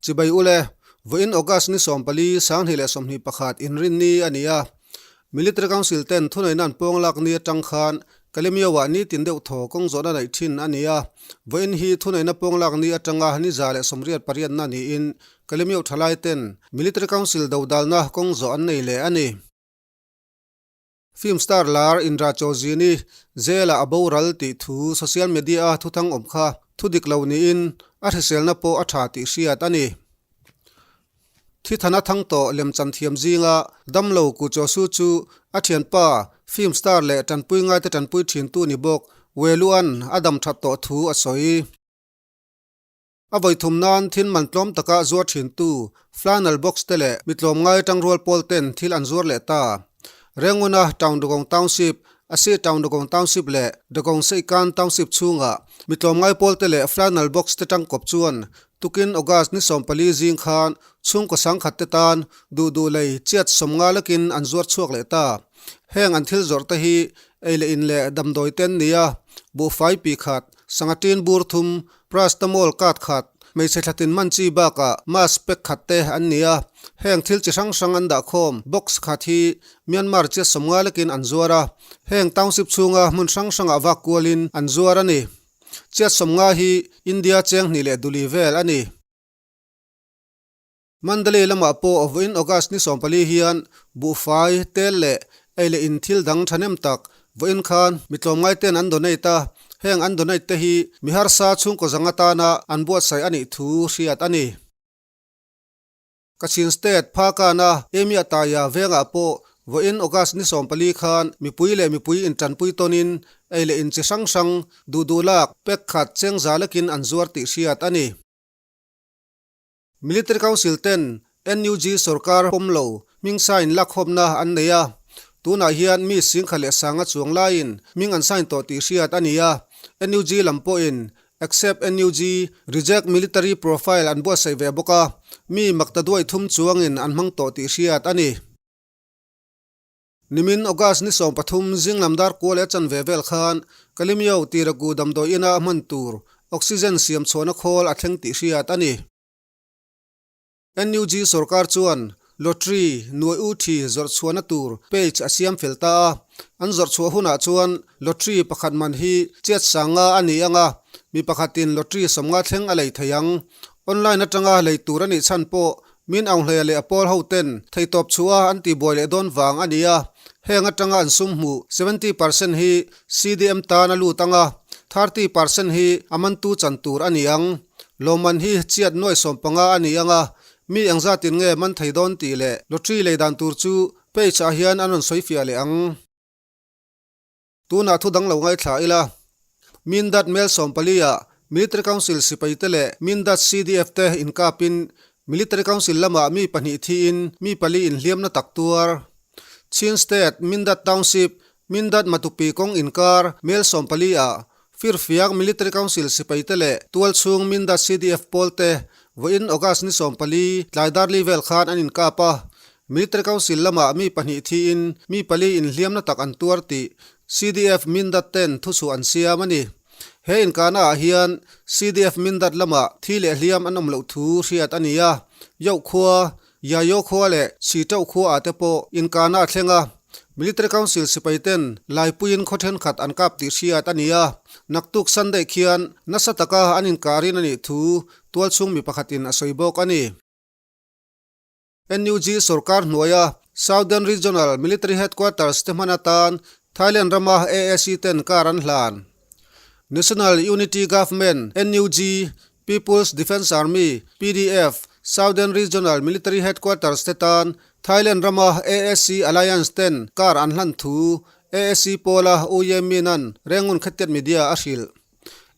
Chibai ule, vawiin August ni 14, 2021 inrinni a ni a. Military Council ten thuneihna an pawng lak ni atang khan Kalemyo-ah nitin deuh thaw kawng zawhna neih thin a ni a. Vawiin hi thuneihna pawng lak ni atanga ni 188 na niin Kalemyo thalai ten Military Council dodalna kawng zawh an nei leh a ni. Film star lar Indra Chaudhry-ni jail-ah a boral tih thu social media-a thuthang awm kha thu dik lo niin a hriselna pawh a tha tih hriat a ni. Thithana thang tawh lemchan thiam zinga damlo Ku Chaw Su chu a thianpa film star leh tanpui ngaite tanpui thintu ni bawk Weluan a dam that tawh thu a sawi. A vawithum nan thil man tlawm taka zuar thintu flannel box te leh mi tlawmngai tangrual pawl ten thil an zuar leh ta. Renguna Town Dagong Township, Asi Town Dagong Township leh Dagong Seikan Township chhungah mi tlawmngai pawl te leh flannel box te tangkawp chuan tukin August ni 14 zing khan chhungkaw sangkhat te tan duh duh lei chiat 50 lakin an zuar chhuak leh ta. Heng an thil zawrh te hi ei leh in leh damdawi te an ni a, buhfai pi khat, sangha tin bur thum, Paracetamol card khat, hmeichhe thlatin man chi bakah mask pack khat te an ni a, heng thil chi hrang hrang an dah khawm box khat hi Myanmar chiat 50 lekin an zuar a, heng township chhunga hmun hrang hrangah vak kualin an zuar a ni. Chiat 50 hi India cheng hnih leh duli vel a ni. Mandalay lamah pawh vawiin August ni 14 hian buhfai, tel leh ei leh in thil dang thahnem tak vawiin khan mi tlawmngai ten an donate a, heng an donate te hi mi harsa chhungkaw zang atana an buatsaih a nih thu hriat a ni. Kachin State Phakana Emia Taya vengah pawh vawiin August ni 14 khan mipui leh mipui intanpui tawnin ei leh in chi hrang hrang duh duh lak pack khat cheng za lekin an zuar tih hriat a ni. Military Council ten NUG sorkar pawm lo hming sign lakhawmna an nei a, tunah hian mi singkha leh sanga chuang laiin hming an sign tawh tih hriat a ni a, NUG lam pawhin Accept NUG, Reject Military Profile an buatsaih ve bawk a, mi makta duai thum chuangin an hmang tawh tih hriat a ni. Nimin August ni 13 zinglam dar kual leh chanve vel khan Kalimyo Tiragu damdawi ina hman tur oxygen siam chhuahna khawl a thleng tih hriat a ni. NUG sorkar chuan lottery nuai u thi zawrh chhuahna tur page a siam fel ta a, an zawrh chhuah hunah chuan lottery pakhat man hi chiat sanga a ni ang a, mi pakhatin lottery 50 thleng a lei thei ang. Online atanga lei tur a nih chhan pawh Min Aung Hlei leh a pawl ho ten theihtawp chhuah a an tihbuai leh dawn vang a ni a, heng atanga an sum hmuh 70% hi CDM tan a lut ang a, 30% hi a mantu chan tur a ni ang. Lawmman hi chiat nuai 15 a ni ang a, mi engzatin nge man thei dawn tih leh lottery lei dan tur chu page ah hian an rawn sawi fiah leh ang. Tunah thu dang lo ngaithla ila, Mindat Mel 14 ah Military Council sipaite leh Mindat CDF te inkapin Military Council lamah mi pahnih thiin mi pali inhliamna tak tuar. Chin State Mindat Township Mindat Matupi kawng inkar Mel 14 ah Firfiak Military Council sipaite leh tualchhung Mindat CDF pawlte vawiin August ni 14 tlai darli vel khan an inkap a, Military Council lamah mi pahnih thiin mi pali inhliamna tak an tuar tih CDF Mindat ten thuchhuah an siam a ni. He inkahna ah hian CDF Mindat lamah thi leh hliam an awm loh thu hriat a ni a, Yoh khua, Yayo khua leh Sitauh khua ah te pawh inkahna a thleng a, Military Council sipai ten Laipuiin khaw thenkhat an kap tih hriat a ni a, naktuk Sunday khian nasa taka an inkarin a nih thu tualchhung mi pakhatin a sawi bawk a ni. NUG sorkar hnuaia Southern Regional Military Headquarters te hman atan Thailand rama AAC ten kar an hlan. National Unity Government, NUG, People's Defence Army, PDF, Southern Regional Military Headquarters te tan Thailand rama AAC Alliance ten kar an hlan thu AAC pawla U Ye Min-a'n Rengun Khetiat Media a hrilh.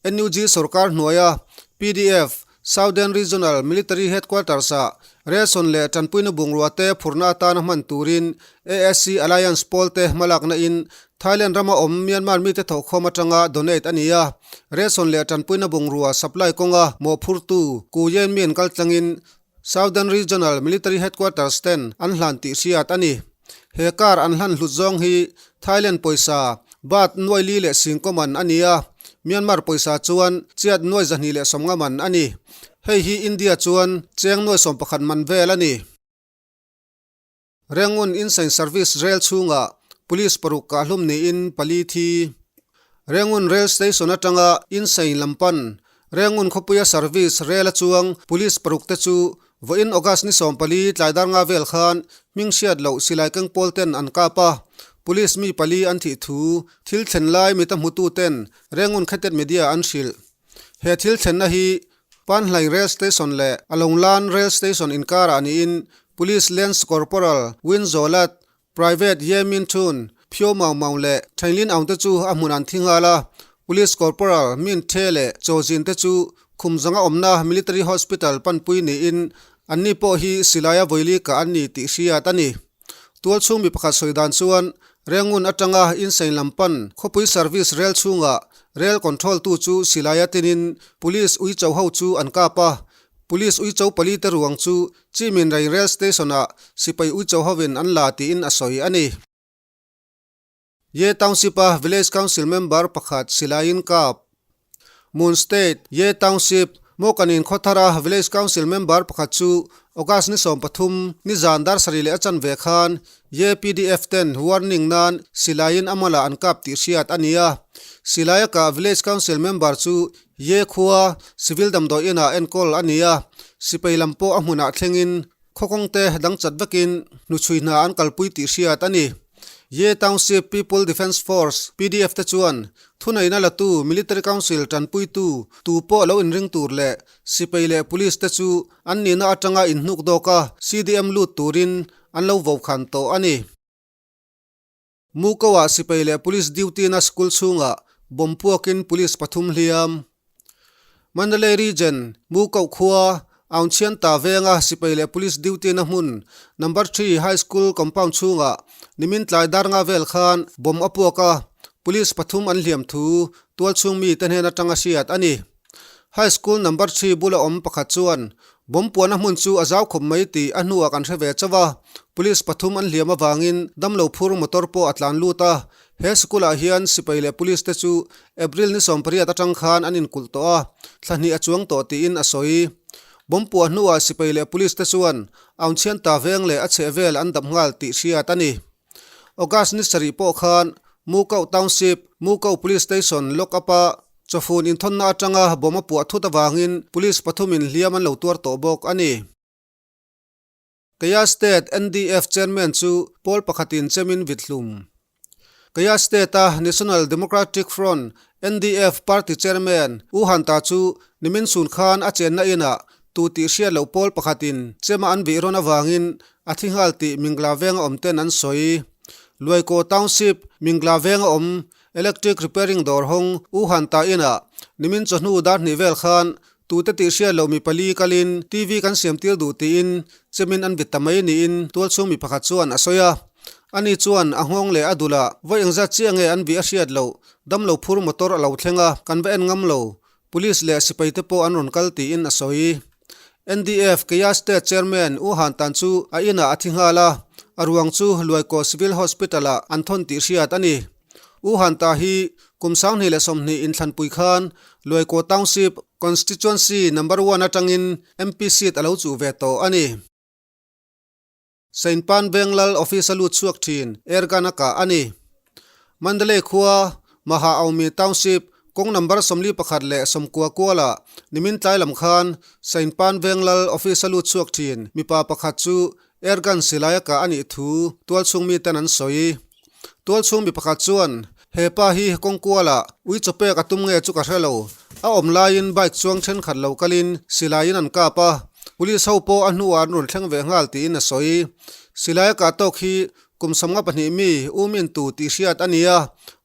NUG sorkar hnuaia PDF, Southern Regional Military Headquarters-ah Relson leh tanpuina bungrua te phurna atana hman turin ASC Alliance pawl te hmalakna in Thailand rama awm Myanmar mite thawhkhawm atanga donate a ni a. Relson leh tanpuina bungrua supply kawnga mawhphurtu Ku Yen Min kaltlangin Southern Regional Military Headquarters ten an hlan tih hriat a ni. He car an hlan hlut zawng hi Thailand pawisa baht nuai li leh singkaw man a ni a, Myanmar pawisa chuan chiat nuai 250 man a ni. Hei hi India chuan cheng nuai 11 man vel a ni. Rangoon Insain Service Rail chhungah Police paruk kahhlum niin pali thi. Rangoon Rail Station atanga Insain lam pan Rangoon khawpuia service rail a chuang Police paruk te chu vawiin August ni 14 tlai dar nga vel khan hming hriat loh silai keng pawl ten an kap a, Police mi pali an thih thu thil thlen lai mita hmutu ten Rangoon Khatet Media an hrilh. He thil thlenna hi Panhlai Rail Station leh Alonglan Rail Station inkarah niin Police Lance Corporal Win Zolat, Private Ye Min Thun, Phyo Maung Maung leh Thainlin Aung te chu a hmun an thi nghal a. Police Corporal Min The leh Chaw Zin te chu Khumzanga awmna Military Hospital panpui niin anni pawh hi silaia vawili kah an ni tih hriat a ni. Tualchhung mi pakhat sawi dan chuan Rengun atanga Insein lam pan khawpui service rel chhungah rel control tu chu silaia tinin police uicho ho chu an kap a. Police uicho pali te ruang chu Chiminrei rail station ah sipai uicho hovin an la tiin a sawi a ni. Ye Township-a Village Council member pakhat silaiin kap. Mon State, Ye Township, Mawkanin khawthara Village Council member pakhat chu August ni 13 ni zan dar sarih leh a chanve khan Ye PDF ten warning nan silaiin a mawlah an kap tih hriat a ni a. Silai a kah Village Council member chu Ye khua Civil damdawi inah enkawl a ni a, sipai lam pawh a hmunah thlengin Khawkawngte dang chat vekin hnuchhui hna an kalpui tih hriat a ni. Ye Township People Defence Force, pdf, te chuan thuneihna latu Military Council tanpuitu tu pawh lo inring tur leh sipai leh police te chu an nihna atanga inhnuk dawk a CDM lut turin an lo vokhan tawh a ni. Muko-ah sipai leh police duty-na school chhungah bomb puakin police pathum hliam. Mandalay Region, Muko khua, Aungchhianta venga sipai leh police duty-na hmun Number 3 High School compound chhungah nimin tlai dar nga vel khan bomb a puak a, police pathum an hliam thu tualchhung mite hnen atanga hriat a ni. High School Number 3 bula awm pakhat chuan bomb puahna hmun chu a zau khawp mai tih a hnuah kan hre ve chauh a, Police pathum an hliam avangin damlo phur motor pawh a tlan lut a, he sikul ah hian sipai leh police te chu April ni 18 atang khan an inkulh tawh a, thla hnih a chuang tawh tiin a sawi. Bomb puah hnuah sipai leh police te chuan Aunchhianta veng leh a chhehvel an dap nghal tih hriat a ni. August ni sarih pawh khan Mukau Township, Mukau Police Station lock up-a chawfun inthawnna atanga bomb a puah thut avangin police pathumin hliam an lo tuar tawh bawk a ni. Kaya State NDF Chairman chu pawl pakhatin chemin vit hlum. Kaya State-a National Democratic Front, NDF, Party Chairman U Hanta chu nimin sun khan a chenna inah tu tih hriat loh pawl pakhatin chema an vih rawn avangin A thi nghal tih Mingla venga awm ten an sawi. Luaikaw Township, Mingla venga awm Electric Repairing dawr hawng U Han Ta inah nimin chawhnu dar hnih vel khan tute tih hriat loh mi pali kalin TV kan siam tir duh tiin chemin an vit ta mai niin tualchhung mi pakhat chuan a sawi a. Ani chuan a nghawng leh a dulah vawi engzat chiah nge an vih a hriat loh damlo phur motor a lo thleng a, kan va en ngam lo. Police leh sipai te pawh an rawn kal tiin a sawi. NDF Kaya State Chairman U Han Tan chu a inah a thi nghal a, a ruang chu Luaikaw Civil Hospital-ah an thawn tih hriat a ni. U Han Ta hi kum 2020 inthlanpui khan Luaikaw Township Constituency Number One atangin MP seat a lo chuh ve tawh a ni. Sainpan Venglal office a lut chhuak thin airgun a kah a ni. Mandalay khua Maha Aumi Township kawng number 41 leh 90 kualah nimin tlai lam khan Sainpan Venglal office a lut chhuak thin mipa pakhat chu airgun silai a kah a nih thu tualchhung miten an sawi. Tualchhung mi pakhat chuan he pa hi kawng kualah ui chawpek a tum nge chu ka hre lo. A awm laiin bike chuang thenkhat lo kalin silaiin an kap a, police ho pawh a hnuah an rawn thleng ve nghal tiin a sawi. Silai a kah tawk hi kum 52 mi um in tu tih hriat a ni a,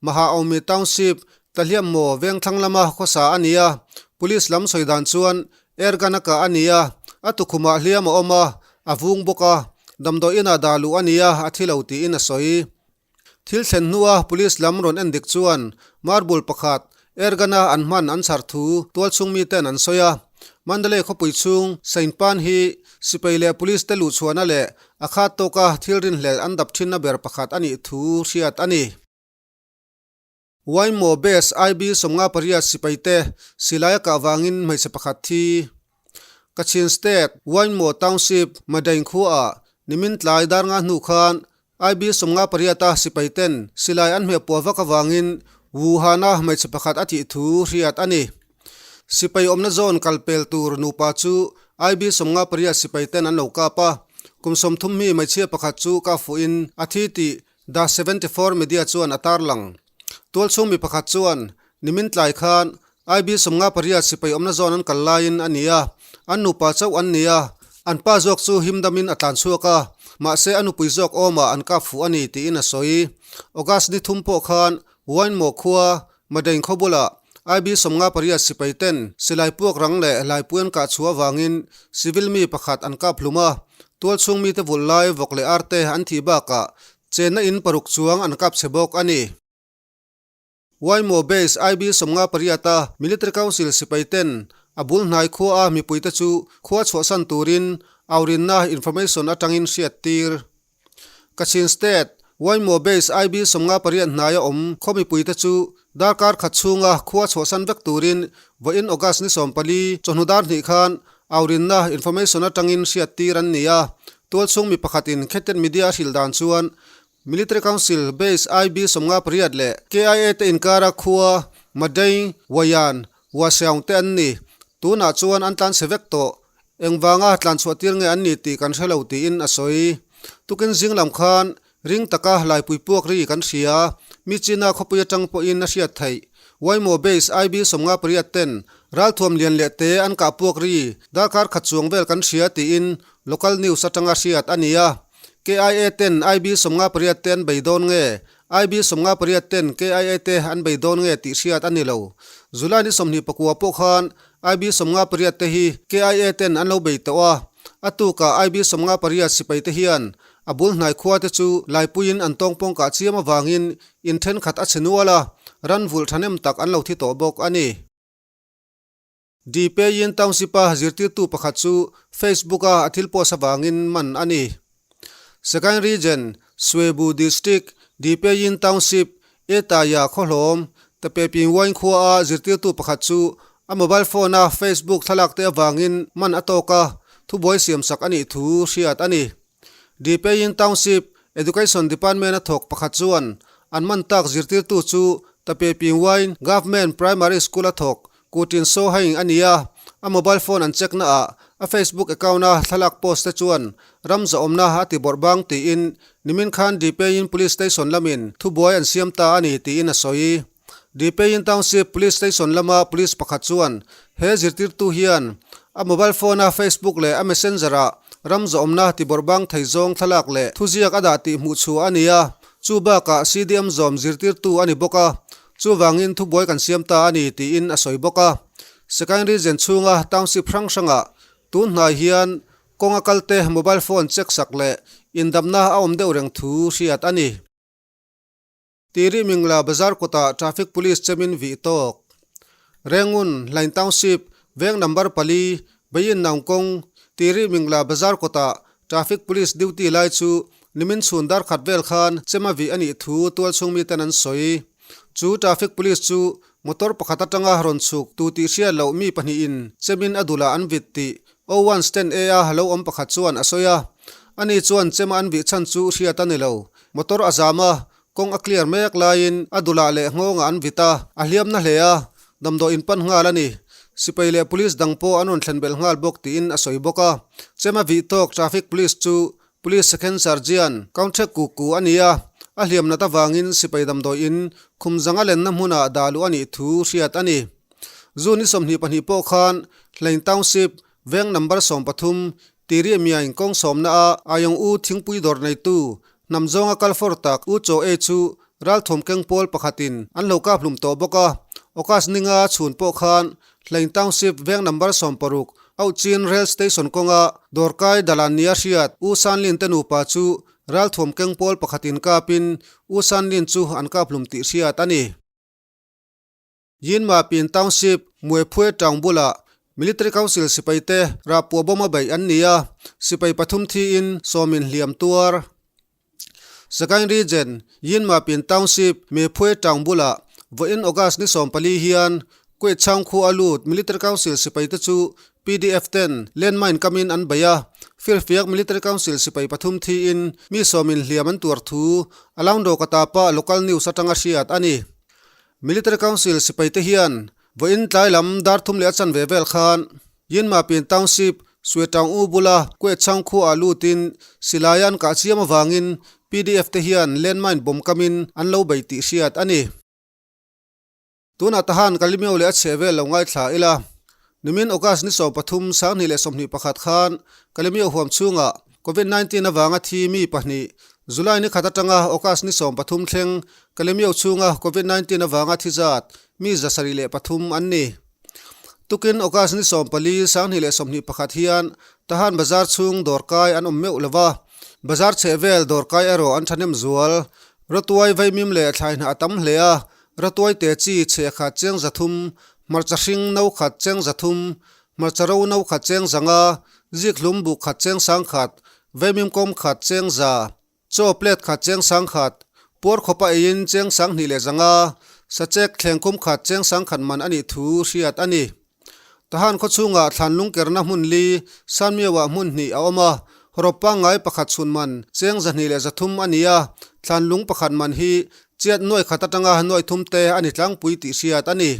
Maha Aumi Township, Tlahliam maw vengthlang lama khawsa a ni a, police lam sawi dan chuan airgun a kah a ni a, a tukhumah hliam a awm a, a vung bawk a, damdawi inah dah luh a ni a, a thi lo tiin a sawi. Thil thlen hnua police lam rawn en dik chuan marble pakhat airgun-a an hman an chhar thu tualchhung miten an sawi a. Mandalay khawpui chhung Sainpan hi sipai leh police te luhchhuahna leh a khat tawka thil rinhlelh an dap thinna ber pakhat a nih thu hriat a ni. Waimo Base IB 58 sipai te silai a kah vangin hmeichhe pakhat thi. Kachin State, Waingmaw Township, Madaing khuaah nimin tlai dar nga hnu khan IB 58 a sipai ten silai an hmeh puah vak avangin Wuhan-a hmeichhe pakhat a thih thu hriat a ni. Sipai awmna zawn kal pel tur nupa chu IB 58 sipai ten an lo kap a, kum 30 mi hmeichhia pakhat chu kap fuhin a thi tih The 74 Media chuan a tarlang. Tualchhung mi pakhat chuan nimin tlai khan IB 58 sipai awmna zawn an kal laiin a ni a, an nupa chauh an ni a, an pa zawk chu himdamin a tlan chhuak a, mahse a nupui zawk awmah an kap fuh a ni tiin a sawi. August ni thum pawh khan Wainmaw khua Madain khaw bulah IB 58 sipai ten silai puak rang leh laipui an kah chhuah avangin civil mi pakhat an kap hlum a, tualchhung mite vulh lai vawk leh arte an thih bakah chenna in paruk chuang an kap chhe bawk a ni. Waimo Base IB 58 a Military Council sipai ten a bul hnai khua a mipuite chu khua chhuahsan turin aurinna information atangin hriat tir. Kachin State, Waingmaw Base IB 58 hnaia awm khaw mipuite chu darkar khat chhunga khua chhuahsan vek turin vawiin August ni 14 chawhnu dar hnih khan aurinna information atangin hriat tir an ni a. Tualchhung mi pakhatin Khetet Media a hrilh dan chuan Military Council Base IB 58 leh KIA te inkara khua Madei, Wayan, Waseong te an ni. Tunah chuan an tlanchhe vek tawh. Engvanga tlanchhuah tir nge an ni tih kan hre lo tiin a sawi. Tukin zing lam khan ring taka laipui puak ri kan hria. Mi China khawpui atang pawhin a hriat theih. Waimo Base IB 58 ten ralthuam lian leh te an kah puak ri darkar khat chuang vel kan hria tiin local news atanga hriat a ni a. KIA ten IB 58 te an bei dawn nge IB 58 ten KIA te an bei dawn nge tih hriat a ni lo. July ni 24 pawh khan IB 58 te hi KIA ten an lo bei tawh a, a tukah IB 58 sipai te hian a bul hnai khua te chu laipuiin an tawngpawng kah chiam avangin in thenkhat a chhe nual a, ran vulh thahnem tak an lo thi tawh bawk a ni. Dpeiin Township-a zirtirtu pakhat chu Facebook-a a thil post avangin man a ni. Sagaing Region, Swebu District, Dpeiin Township, Etaya khawhlawm, Tapepingwain khuaa zirtirtu pakhat chu a mobile phone-a Facebook thlalak te avangin man a tawk a, thubuai siamsak a nih thu hriat a ni. Dpeiin Township Education Department-a thawk pakhat chuan an man tak zirtirtu chu Tapepingwain Government Primary School-a thawk Kutin Sohaing a ni a, a mobile phone an check naah a Facebook account-a thlalak post te chuan ram zahawmna a ti bawrh bang tiin nimin khan Dipeiin Police Station lamin thubuai an siam ta a ni tiin a sawi. Dipeiin Township Police Station lama police pakhat chuan he zirtirtu hian a mobile phone-a Facebook leh a messenger-ah ram zahawmna ti bawrh bang thei zawng thlalak leh thuziak a dah tih hmuh chhuah a ni a, chu bakah CDM zawm zirtirtu a ni bawk a. Chuvangin thubuai kan siam ta a ni tiin a sawi bawk a. Sagaing Region chhunga township hrang hrangah tun hnai hian kawnga kalte mobile phone check sak leh indamna a awm deuh reng thu hriat a ni. Tiri Mingla bazar kawtah traffic police chemin vih tawk. Rengun, Hlain Township, veng number pali, Beyin Naungkawng, Tiri Mingla bazar kawtah traffic police duty lai chu nimin chhun dar khat vel khan chema vih a nih thu tualchhung miten an sawi. Chu traffic police chu motor pakhat atanga rawn chhuk tu tih hriat loh mi pahnihin chemin a dulah an vit tih O one stand A a lo awm pakhat chuan a sawi a. Ani chuan chema an vih chhan chu hriat a ni lo. Motor a zam a, kawng a clear mek laiin a dulah leh nghawngah an vit a, a hliam na hle a, damdawi in pan nghal a ni. Sipai leh police dang pawh an rawn thlen belh nghal bawk tiin a sawi bawk a. Chema vih tawk traffic police chu Police Second Sergeant Kaunthek Kuku a ni a, a hliam nat avangin sipai damdawi in khum zanga lenna hmunah dah luh a nih thu hriat a ni. June ni 22 pawh khan Hlaing Township veng number 13 Tiri Miaing kawng sawmna a Ayong U thingpui dawr neitu hnam zawnga kal fawr tak U Chaw Ei chu ralthawm keng pawl pakhatin an lo kap hlum tawh bawk a. August ninga chhun pawh khan Hlaing Township veng number 16 Auhchin Rail Station kawnga dawrkai dalan nia hriat U Sanlin te nupa chu ralthawm keng pawl pakhatin kapin U Sanlin chu an kap hlum tih hriat a ni. Yinmapin Township, Muephue town bulah Military Council sipai te rahpuah bawm a beih an ni a, sipai pathum thiin sawmin hliam tuar. Sagaing Region, Yinmapin Township, Muephue town bulah vawiin August ni 14 hian Kuaitchhang khua a lut Military Council sipai te chu PDF ten landmine kamin an bei a, Firfiak Military Council sipai pathum thiin mi sawmin hliam an tuar thu Alaungdaw Katapa local news atanga hriat a ni. Military Council sipaite hian vawiin tlai lam dar thum leh a chanve vel khan Yinmapin Township Suetaung U bula Kuechang khuaah lutin silai an kah chiam avangin PDF te hian landmine bomb kamin an lo bei tih hriat a ni. Tunah tahan Kalimeo leh a chheh vel lo ngaithla ila. Nimin August ni 13, 2021 khan Kalimeo huam chhungah Covid 19 avanga thi mi pahnih, July ni khat atanga August ni 13 thleng Kalimeo chhunga Covid 19 avanga thi zat mi 73 an ni. Tukin August ni 14, 2021 hian Tahan bazar chhung dawrkai an awm meuh lova, bazar chheh vel dawrkai erawh an thahnem zual. Rawtuai vaimim leh thlaihnah a tam hle a, Ratuai te chi chhe khat cheng 300, hmarcha hring no khat cheng 300, hmarcha ro no khat cheng 500, zik hlum buk khat cheng 1000, vaimim kawm khat cheng 100, chaw plate khat cheng 1000, puar khawpa eiin cheng 2500, sachek thleng khum khat cheng 1000 man a nih thu hriat a ni. Tahan khaw chhungah thlan lungkerna hmun li, Sanmiauah hmun hnih a awm a, hawrawp pangngai pakhat chhun man cheng 203 a ni a, thlan lung pakhat man hi chiat nuai khat atanga nuai thum te a ni tlangpui tih hriat a ni.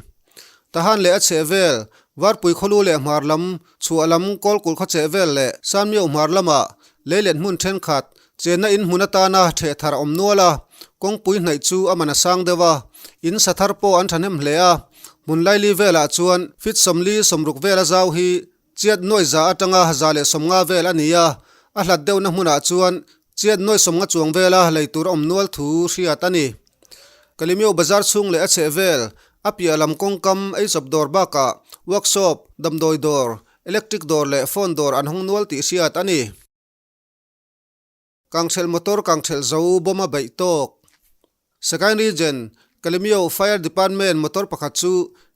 Tahan leh a chheh vel, Varpui khawlu leh hmar lam, chhuah lam Kawlkulh khaw chheh vel leh Sanmiau hmar lamah leilet hmun thenkhat, chenna in hmun atana theh thar a awm nual a, kawngpui hnaih chu a man a sang deuh a, in sa thar pawh an thahnem hle a, hmun laili velah chuan feet 40, 60 vela zau hi chiat nuai za atanga 150 vel a ni a, a hlat deuhna hmunah chuan chiat nuai 50 chuang vela lei tur a awm nual thu hriat a ni. Kalimio bazar chhung leh a chheh vel, a piah lam kawngkam eichawp dawr bakah workshop, damdawi dawr, electric dawr leh phone dawr an hawng nual tih hriat a ni. Kangthelh motor kangthelh zo bawm a beih tawk. Sagaing Region, Kalemyo Fire Department motor pakhat chu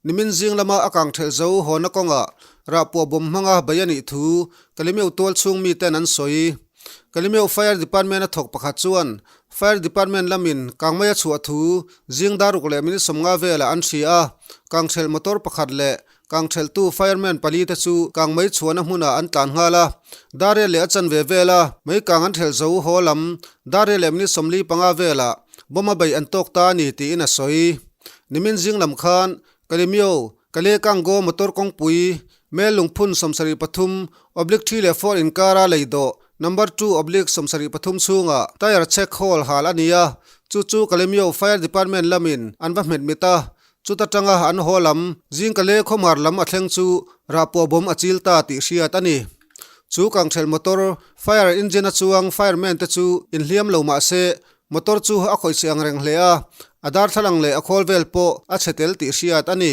nimin zing lama a kangthelh zo hawna kawngah rahpuah bawm hmanga bei a nih thu Kalemyo tual chhung miten an sawi. Kalemyo Fire Department a thawk pakhat chuan Fire Department lamin kangmei a chhuah thu zing dar ruk leh minute 50 velah an hria a, kangthelh motor pakhat leh Kangthelhtu fireman pali te chu kangmei chhuahna hmunah an tlan nghal a, Darel leh a chanve vela mei kang an thelh zo haw lam Darel leh minute 45 velah bomb a beih an tawk ta a ni tiin a sawi. Nimin zing lam khan Kalimyo, Kalekanggo motor kawngpui mel lungphun 73 oblique 3 leh 4 inkara lei dawh number 2 oblique 73 chhungah tyre check hall hal a ni a, chu chu Kalemyo Fire Department lamin an va hmet mit a, Chuta tanga an haw lam, zingka leh khawmar lam a thleng chu rahpuah bawm a chil ta tih hriat a ni. Chu kangthelh motor, fire engine a chuang fireman te chu inhliam lo mah se, motor chu a khawih chhe ang reng hle a, a darthlalang leh a khawl vel pawh a chhe tel tih hriat a ni.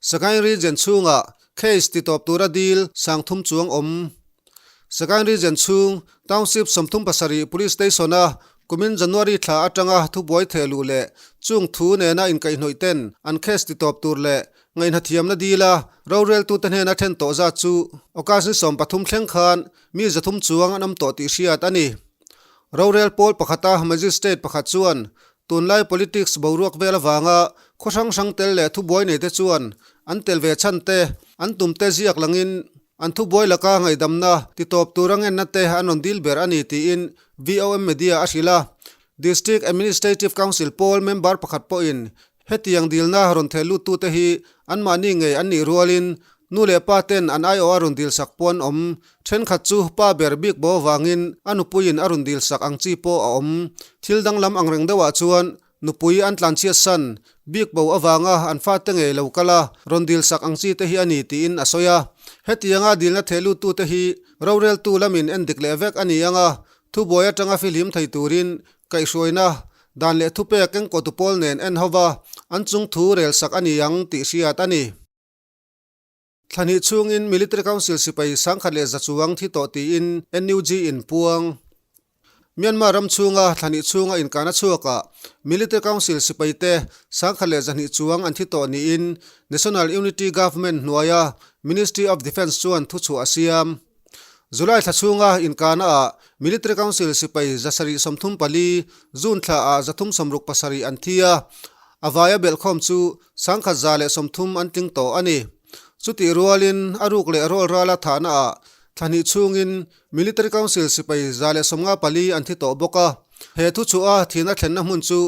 Sagaing Region chhungah case ti tawp tura dil 3000 chuang awm. Sagaing Region chhung Township 37 Police Station-a kumin January thla atanga thubuai theh luh leh chung thu nena inkaihhnawih ten an case ti tawp tur leh ngaihhnathiamna dila roreltute hnena then tawh zat chu August ni 13 thleng khan mi 300 chuang an awm tawh tih hriat a ni. Rorel pawl pakhata Magistrate pakhat chuan Tunlai politics boruak vel avanga khaw hrang hrang tel leh thubuai neite chuan an tel ve chhan te, an tum te ziak langin an thubuai laka ngaihdamna titawp tura ngenna te an rawn dil ber a ni tiin VOM Media a hrilh a. District Administrative Council pawl member pakhat pawhin hetiang dilna rawn theh luttute hi anmahni ngei an nih rualin Nu leh pa ten an aiawh a rawn dil sak pawh an awm. Thenkhat chu pa ber bik bo avangin a nupuiin a rawn dil sak ang chi pawh a awm. Thil danglam ang reng deuhah chuan nupui an tlanchhiat san bik bo avanga an fate ngei lo kal a rawn dil sak ang chi te hi a ni tiin a sawi a. Hetianga dilna theh luttute hi roreltu lamin en dik leh vek a ni ang a, thubuai atanga fihlim thei turin kaihhruaina dan leh thupek engkawtu pawl nen en hova an chung thu rel sak a ni ang tih hriat a ni. Thlahnih chhungin Military Council sipai 1100 chuang thi tawh tiin NUG in puang. Myanmar ram chhunga thlahnih chhunga inkahna chhuakah Military Council sipaite 1200 chuang an thi tawh niin National Unity Government hnuaia Ministry of Defence chuan thuchhuah a siam. July thla chhunga inkahnaah Military Council sipai 734, June thlaah 367 an thi a, a vaia belhkhawm chu 1130 an tling tawh a ni. Chutih rualin a ruk leh rawl rala thahna ah thla hnih chhungin Military Council sipai 154 an thi tawh bawk a. He thu chhuah a thihna thlenna hmun chu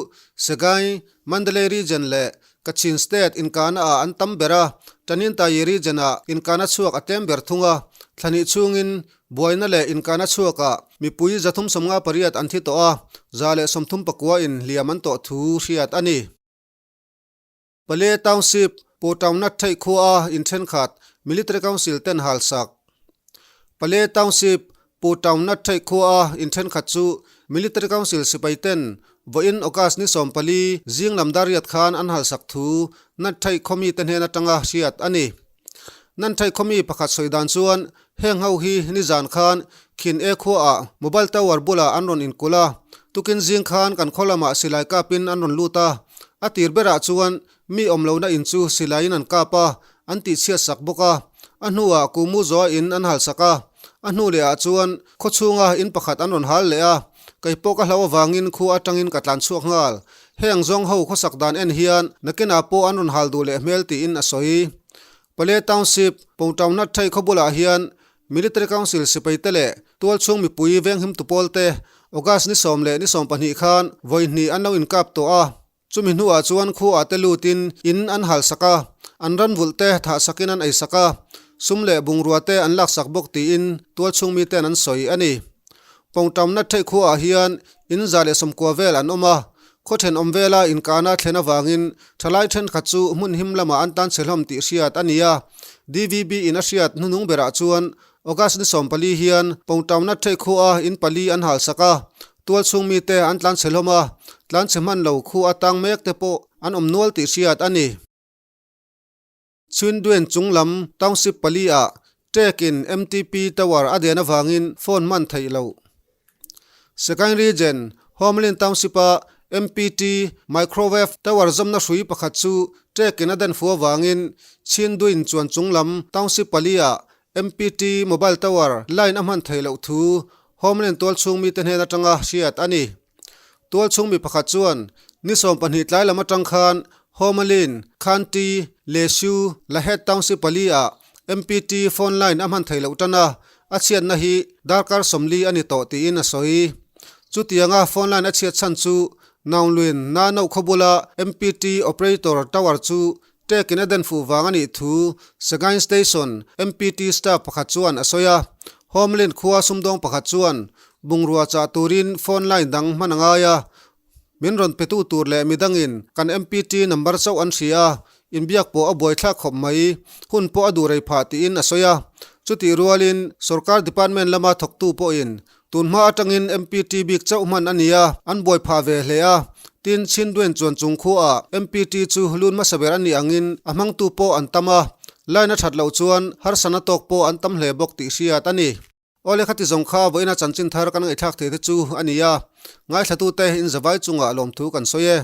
Sagaing, Mandalay Region leh Kachin State inkahna ah an tam ber a, Taninthayi Region ah inkahna chhuak a tlem ber thung a. Thla hnih chhungin buaina leh inkahna chhuakah mipui 358 an thi tawh a, 139 in hliam an tawh thu hriat a ni. Pale Township, Pawtauna theih khua a in thenkhat Military Council ten hal sak. Pale Township, Pawtauna theih khua a in thenkhat chu Military Council sipai ten vawiin August ni 14 zing lam dariat khan an hal sak thu Nat theih khawmi te hnen atanga hriat a ni. Nan theih khawmi pakhat sawi dan chuan heng ho hi nizan khan Khin E khua ah mobile tower bulah an rawn inkulh a, tukin zing khan kan khaw lamah silai kapin an rawn lut a, a tir berah chuan mi awm lohna in chu silaiin an kap a, an tihchhiat sak bawk a, a hnuah Kumu Zoa in an hal sak a, a hnu leh ah chuan khaw chhunga in pakhat an rawn hal leh a, kei pawh ka hlauh avangin khu atangin ka tlan chhuak nghal. Heng zawng ho khawsak dan en hian nakinah pawh an rawn hal duh leh hmel tiin a sawi. Pale Township, Pawngtauna Thai khaw bulah hian Military Council sipai te leh tualchhung mipui venghim tu pawl te August ni 10 leh ni 12 khan vawi hnih an lo inkap tawh a. Chumi hnuah chuan khuaah te lutin in an hal sak a, an ran vulh te thah sakin an ei sak a, sum leh bungrua te an lak sak bawk tiin tualchhung miten an sawi a ni. Pawngtamna theih khuaah hian in 190 vel an awm a, khaw thenawm vela inkahna thlen avangin thalai thenkhat chu hmun him lamah an tan chhe hlawm tih hriat a ni a. DVB in a hriat hnuhnung berah chuan August ni 14 hian Pawngtamna theih khuaa in pali an hal sak a, tualchhung mite an tlan chhe hlawm a, tlan chhe hman lo khu atang mek te pawh an awm nual tih hriat a ni. Chhinduen chung lam Township pali ah Tek in MTP Tower a den avangin phone hman theih loh. Sagaing Region, Homeland Township a MPT Microwave Tower zawmna hrui pakhat chu Tek in a den fu avangin Chhinduin chuan chung lam Township pali ah MPT Mobile Tower line a hman theih loh thu Homeland tualchhung mite hnen atanga hriat a ni. Tualchhung mi pakhat chuan ni 12 tlai lam atang khan Homalin, Khanti, Leshu, Lahet Township pali ah MPT phone line a hman theih loh tan a, a chhiatna hi darkar 40 a ni tawh tiin a sawi. Chutianga phone line a chhiat chhan chu Naungluin Nanoh khaw bula MPT operator tower chu Tek in a den fuh vang a nih thu Sagaing Station MPT staff pakhat chuan a sawi a. Homeland khua sumdawng pakhat chuan bungrua chah turin phone line dang hman a ngai a. Min rawn petu tur leh midangin kan MPT number chauh an hria a, inbiak pawh a buaithlak khawp mai, hun pawh a duh rei phah tiin a sawi a. Chutih rualin sorkar department lama thawktu pawhin Tunhma atangin MPT bik chauh hman a ni a, an buai phah ve hle a. Tin, Chhinduen chuan chung khuaah MPT chu lun hmasa ber a nih angin a hmangtu pawh an tam a, line a that loh chuan harsana tawk pawh an tam hle bawk tih hriat a ni. Awle khati zawng kha vawiina chanchin thar kan ngaihthlak thei te chu a ni a, ngaithlatute in zavai chungah lawmthu kan sawi e.